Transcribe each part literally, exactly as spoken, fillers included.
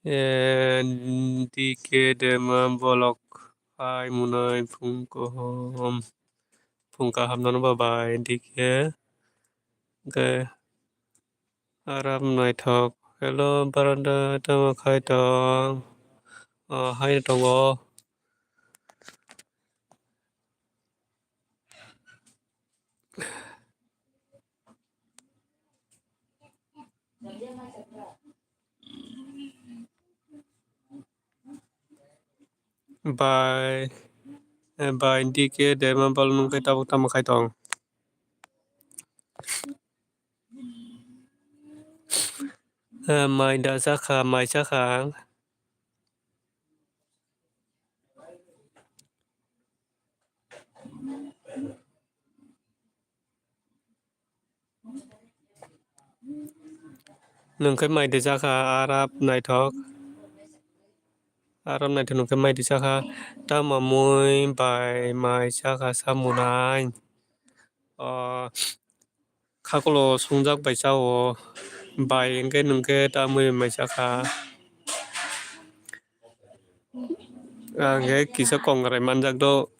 Eh, D K Dema bolok hai munai phung kaham. Phung kaham nono ba bai D K. Hwnkhe Aram naithok. Hello, baranda tamo khai tong? Oh, hai tongo. Bai, eh, bai D K Dema bol nung khe tabuk tamo khai tong? Eh, mai da chakha, mai chakha ang. Nwng khe mai de chakha, Arab naithok. Arab naithok nwng khe mai de chakha. Tamo mui bai mai chakha samunai. O, khakulo sungjak bai chao. Bai hwnkhe nwng khe tamo mui mai chakha. Ang khe kisa kongrai manjak do.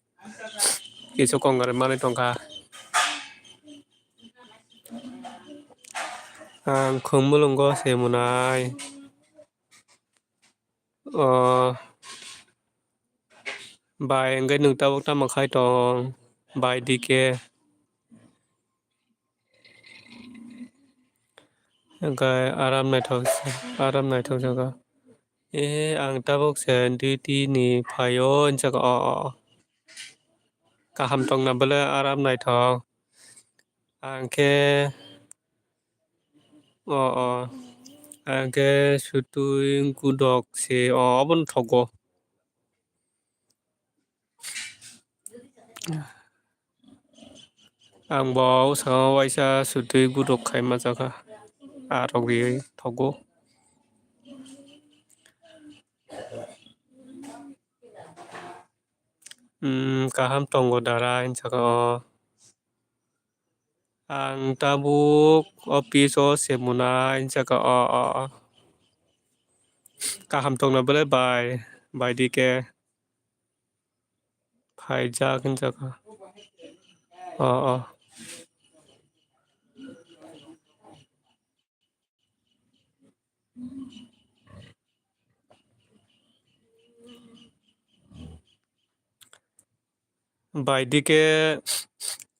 Kisa kongrai manwi tongkha. Ang khumulungo se munai. O, bai, hwnkhe nwng tabuk tamo khai tong? Bai D K. Hwnkhe aram naithok, aram naithok jaga. Eh, ang tabuk se duty ni phaio, hinjak o, o. Kaham tongna bwle aram naithok. Ang khe, o, o. Ang khe sutwi gudok se, o, obono thogo. Ang bo saka waisa sutwi gudok khai ma chakha. A rok ri thogo. Hmm, kaham tongo dara, hinjak o. Ang tabuk office o se muna, hinjak o, o, o. Kaham tongna bwle bai, bai D K. Phaijak hinjak o. O, o. Bai D K,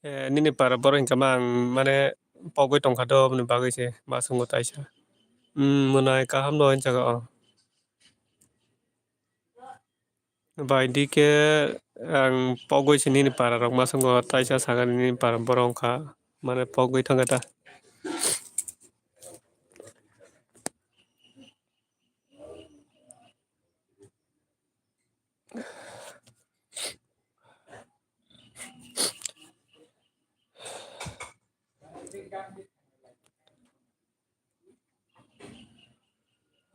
eh, nini para borok hinkhe ma ang mane pogwi tongkha do, aboni bagwi se ma swngo taisa. Hmm, mwnai kaham no hinjak o. Bai D K ang pogwi se nini para rok ma swngo taisa sakani nini para borok wngkha mane pogwi thangkhe ta.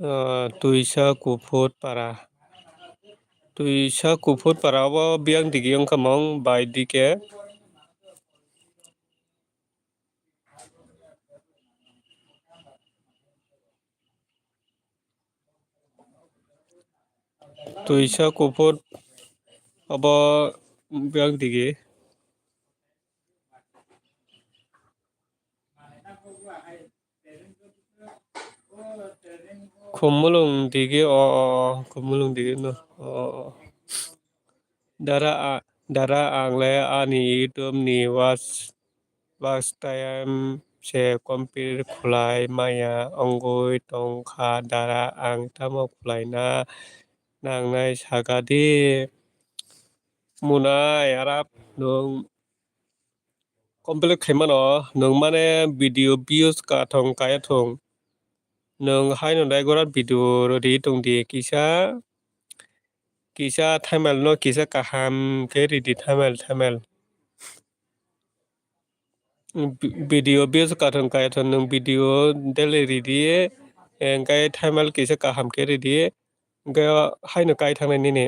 Ah, Twisa Kuphur Para. Twisa Kuphur Para obo biyang digi wngkha mung bai D K. Twisa Kuphur obo biyang digi. Khumulwng digi o, o, o, Khumulwng digi no, o, o, o. Dara a-, dara ang le ani YouTube ni watch, watch time se complete khwlai maya wngwi tongkha dara, ang tamo khwlaina nangnai saka di. Munai arap nwng complete khaimano, nwng mane video views kathong kaya thung. Nwng haino dai gora video rwdi tongdi kisa, kisa thumbnail no kisa kaham khe ridi thumbnail, thumbnail. Vi-, video views kathong kaya thung nwng video daily ridi, hwnkhe thumbnail kisa kaham khe ridi, hwnkhe haino kai thangnai nini.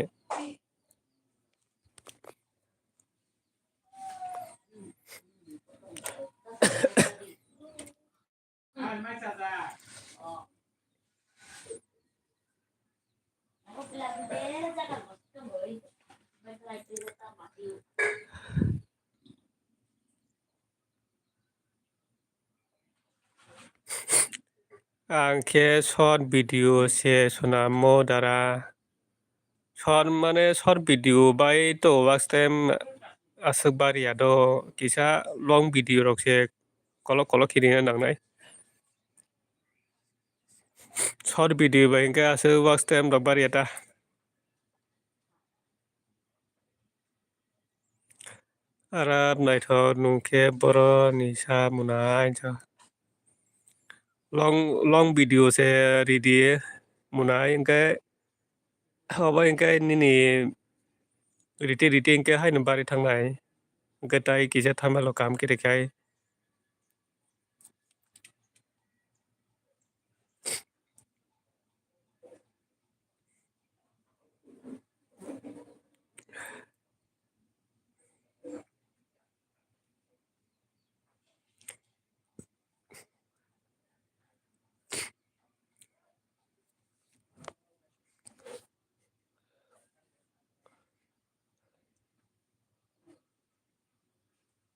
Ang khe short video se swnamo dara. Short mane short video bai to watch time aswk bariya do, kisa long video rok se kolok kolok khe rina nangnai. Short video bai hwnkhe aswk watch time rok bariya ta. Arap naithok nung khe borok ni sa mwnai. Long, long video se ridi mwnai, hwnkhe obo hwnkhe nini rite rite hwnkhe haino bari thangnai, hwnkhe tai kisa thamalo kaham khe rwkhai.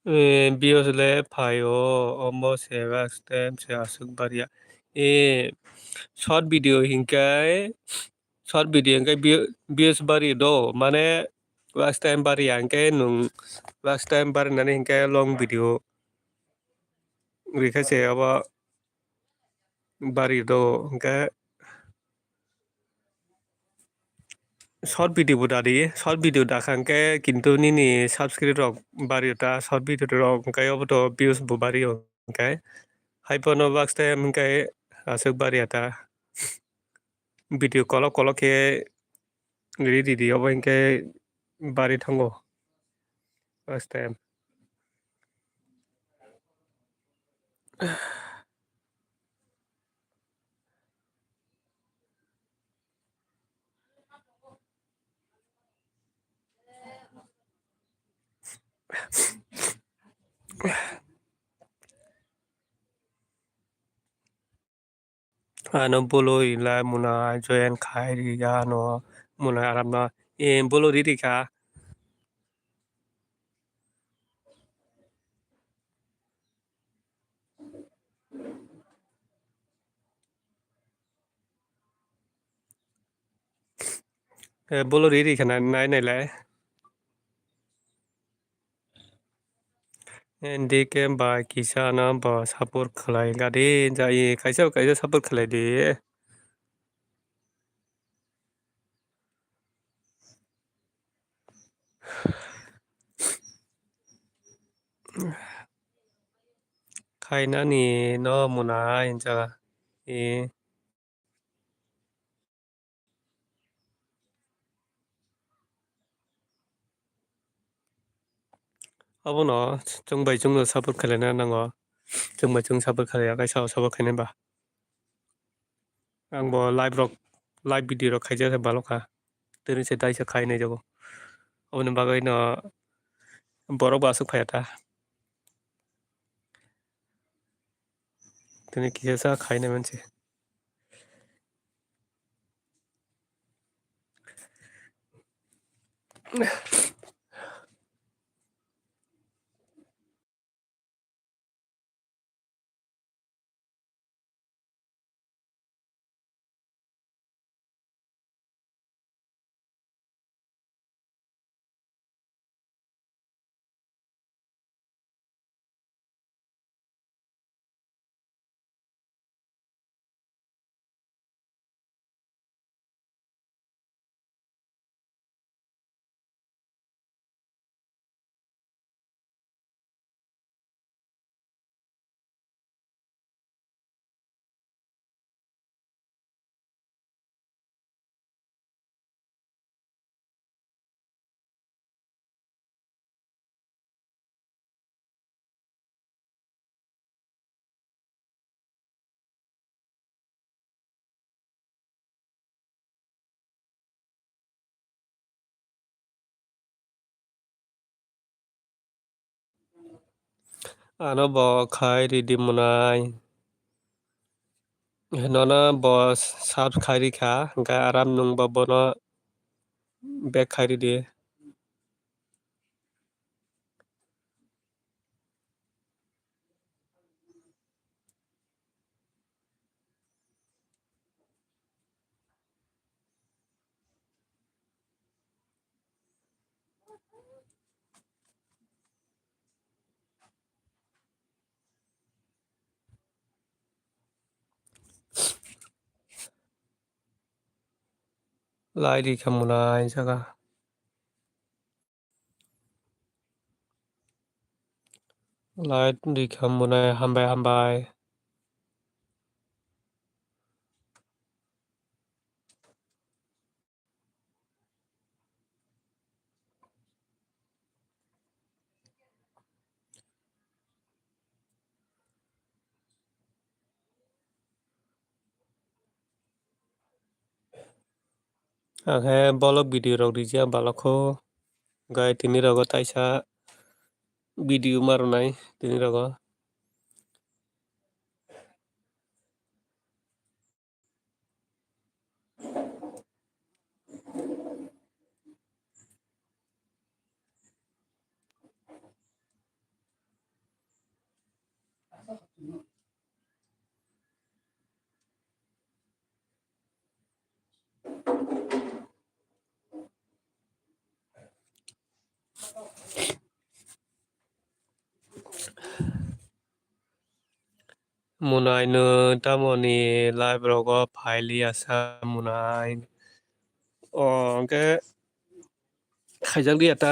Eh, views le phaio, omo se watch time se aswk bariya. Eh, short video hinkai, short video hinkai view-, views bari do, mane watch time bariya hinkai nwng watch time barinani hinkai long video rikha se abo bari do hinkai. Short video bo dadi, short video dakha hwnkhe kintu nini subscribe rok bari ta, short video rok hwnkhe obo to views bo bari o hwnkhe. Hai phano watch time hwnkhe aswk bari ta. Video kolok kolok khe ridi ridi obo hwnkhe bari thango watch time. Ano bolo ila muna join khai ri ano muna aram na, eh, bolo riri kha. Eh, bolo riri khana nai nai lai. N D K ba kisa no bo support khlai gadi jai, kaisa kaisa support khlai di. Khainani no muna hinjaga. E. Abono chwng bai chwngno support khlaina nango. Chwng bai chwng support khlaiya, kaisa o support khainai ba. Ang bo live rok, live video rok khaijak khe balo kha. Tini se daisa khai nai jago. Aboni bagwi no borok bo aswk phaiya ta. Tini kisa sa khai nai manse. Ano bo khai ridi mwnai. Nono bo sub khai rikha, hwnkhe aram nwng bo bono back khai ridi. Lai rikha mwnai jaga. Lai rikha mwnai, hambai, hambai. Ang khe bolok video rok rijak balok kho, gai tini rogo taisa video ma rwnai tini rogo. Mwnai no tamoni live rogo phai liya sa mwnai. O hwnkhe khaijak liya ta.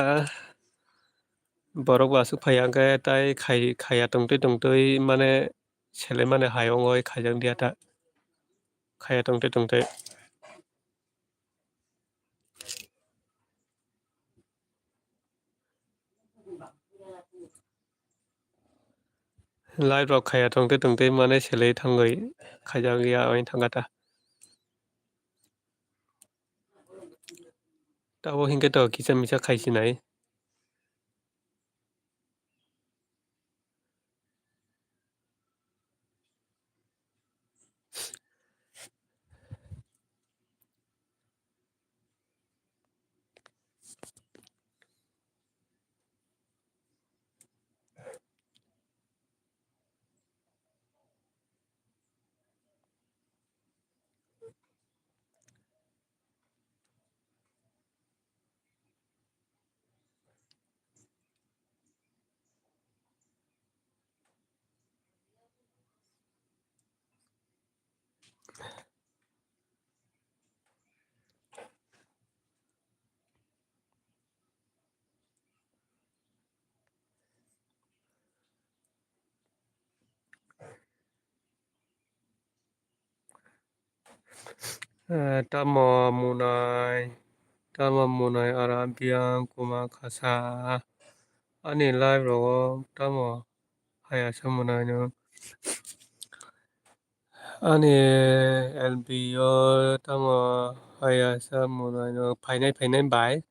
Borok bo aswk phai ya hwnkhe tai khai, khaiya tongtwi tongtwi mane sele mane hai ongoi khaijak liya ta. Khaiya tongtwi tongtwi. Live rok khaiya tongtwi tongtwi mane selei thangwi khaijak ya oi thangkha ta. Tabo hinkhe to kisa misa khai sinai. Eh, tamo mwnai, tamo mwnai aro biyang kuma khasa. Ani live rogo tamo haya sa mwnai no. Ani L B o tamo haya sa mwnai no phainai phainai bai.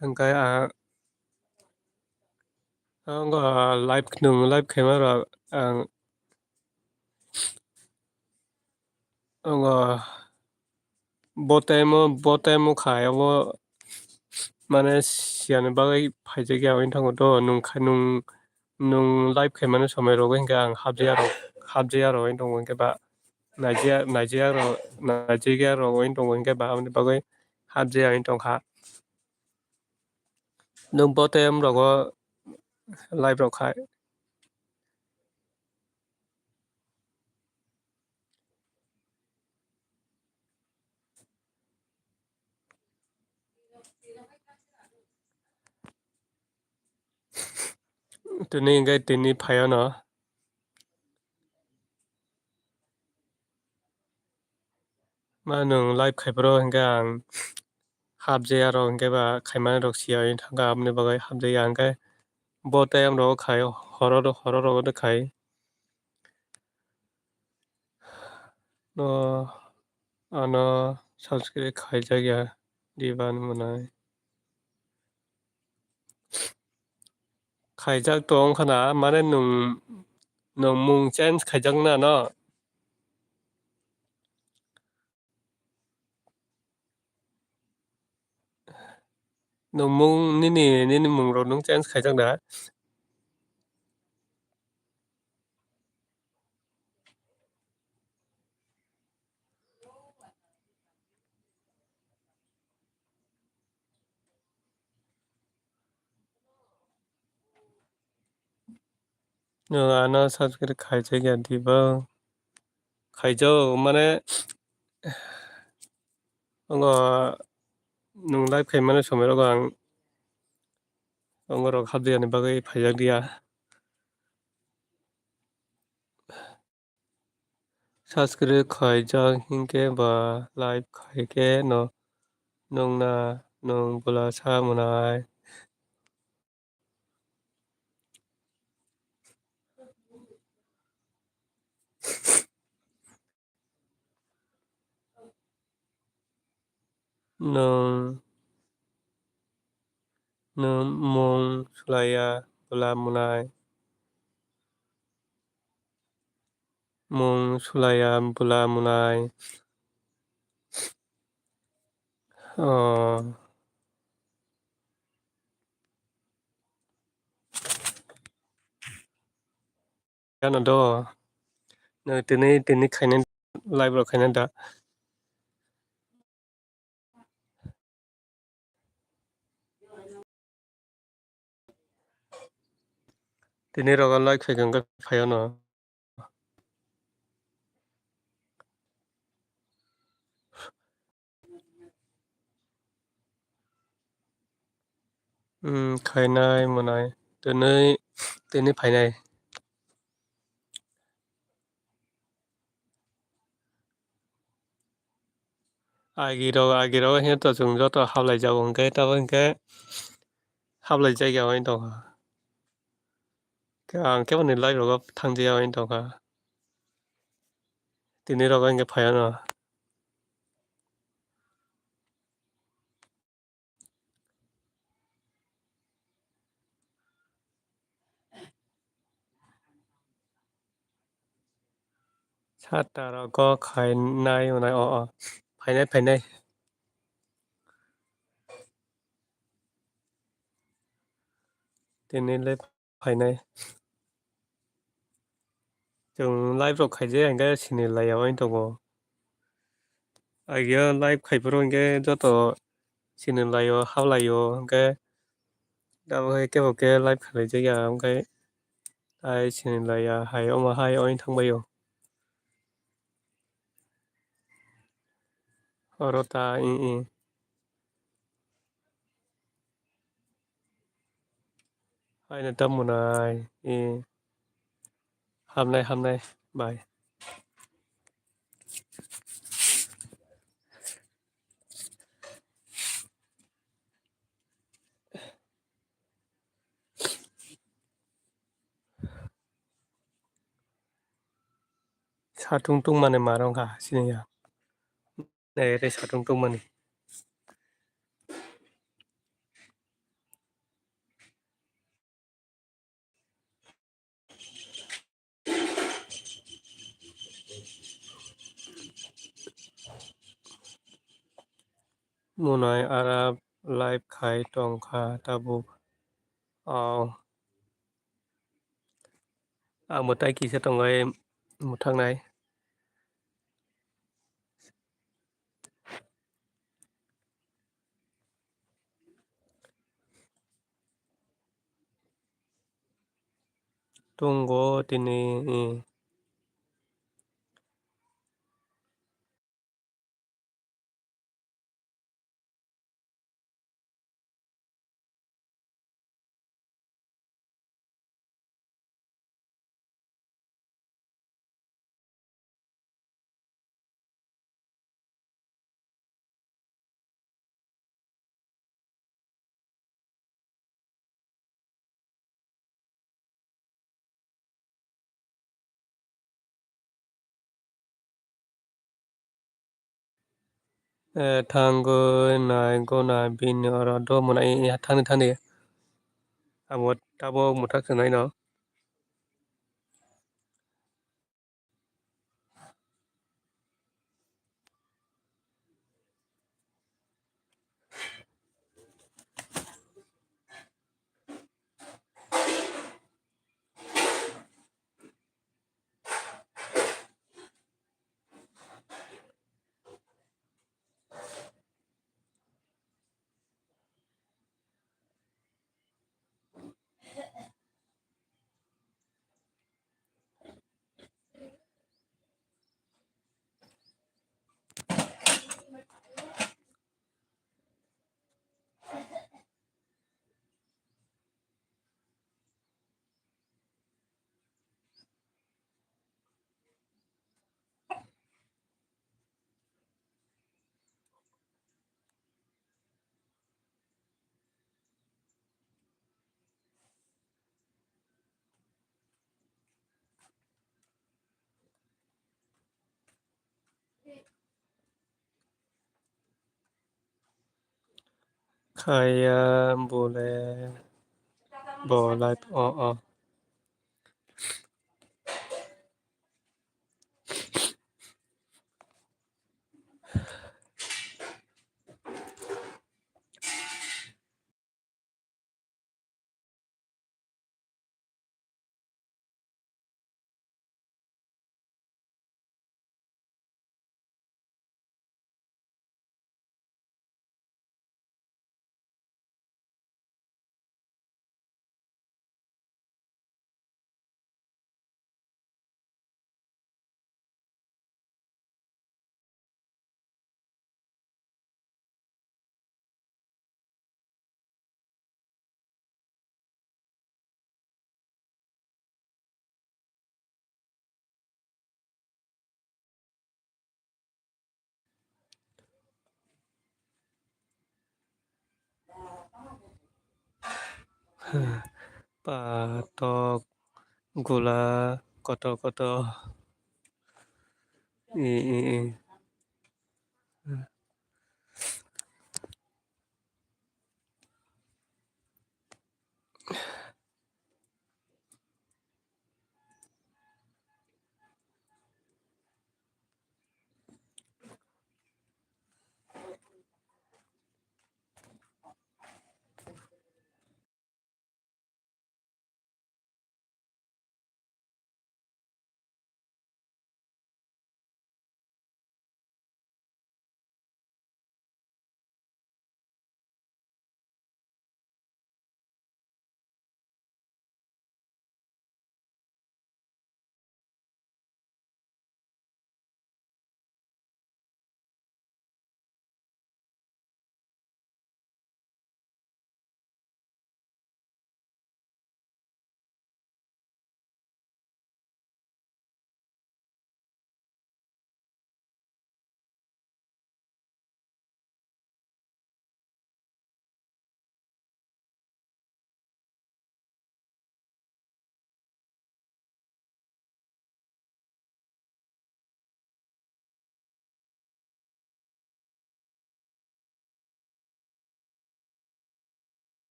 Hwnkhe ang, ang live, nwng live khaima rok ang Wngo, bo time o, bo time o khai, obo mane siyani bagwi phaijak ya wngwi thango to, nwng kha-, nwng, nwng live khaimani somoi rogo hinkhe ang hapjaya rok, hapjaya rok wngwi tongo hinkhe ba, naijaya, naijaya rok, naijaya rok wngwi tongo hinkhe ba, aboni bagwi hapjaya wngwi tongkha. Nwng bo time rogo live rok khai. Tini hingke tini phaiyano. Ma nwng live khaiphuru hingke ang hapjaya rok hingke ba khaimani rok siya wngwi thangkha, aboni bagwi hapjaya hingke bo time rogo khai horo, horo rogo de khai. No, ano subscribe khaijak ya diba hinwi mwnai. Khaijak tong khana, mane nwng, nwng mung change khaijak na no? Nwng mung nini, nini mung rok nwng change khaijak da? Nwng ano subscribe khaijak ya diba? Khaijak, mane, Tongo nwng live khaimani somoi rogo ang tongo rok hapjani bagwi phaijak dia. Subscribe khaijak hinkhe ba live khaikhe no nwngna nwng bwla sa mwnai. Nwng, nwng mung sulaiya bwla mwnai. Mung sulaiya bwla mwnai. Oh. Ano do. Nwng tini, tini khaina, live rok khaina da. Tini rogo live khai khe phai ano. Hmm, khainai mwnai tini, tini phainai. Agi rok, agi rok hinkhe to chwng joto hablai jago hinkhe, tabo hinkhe hablai jagya wng tongkha. Khe ang kebo ni live rogo thangjaya wng tongkha. Tini rogo hinkhe phai ano. Sata rogo khainai mwnai o, o. Phainai, phainai. Tini le phainai. Chwng live rok khaijak hinkhe sini laiya wng tongo. Agio live khaiphuru hinkhe joto sini laio, hablai o hinkhe abo hai kebo khe live khlaijakya hinkhe hai sini laiya hai omo hai oin thangbaio. Oro ta i, i. Haino tamo nai, i. Hamnai, hamnai, bai. Satung tungmani ma rwngkha siniya. Nai re satung tungmani. Munai ara live khai tongkha tabuk. O. Ang mwtai kisa tongo, mwthaknai. Tongo tini, i. Eh, thangwi nai gona bini oro do mwnai thani thani. Abo tabuk mwthak swnai no. Khaya bole bo live o o. Patok, gula, koto koto. I, i, i.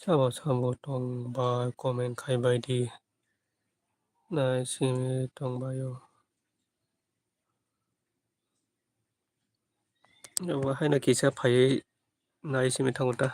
Sabo sabo tong bai comment khai bai di. Nai simi tong bai o. Abo haino kisa phaiwi nai simi thango ta.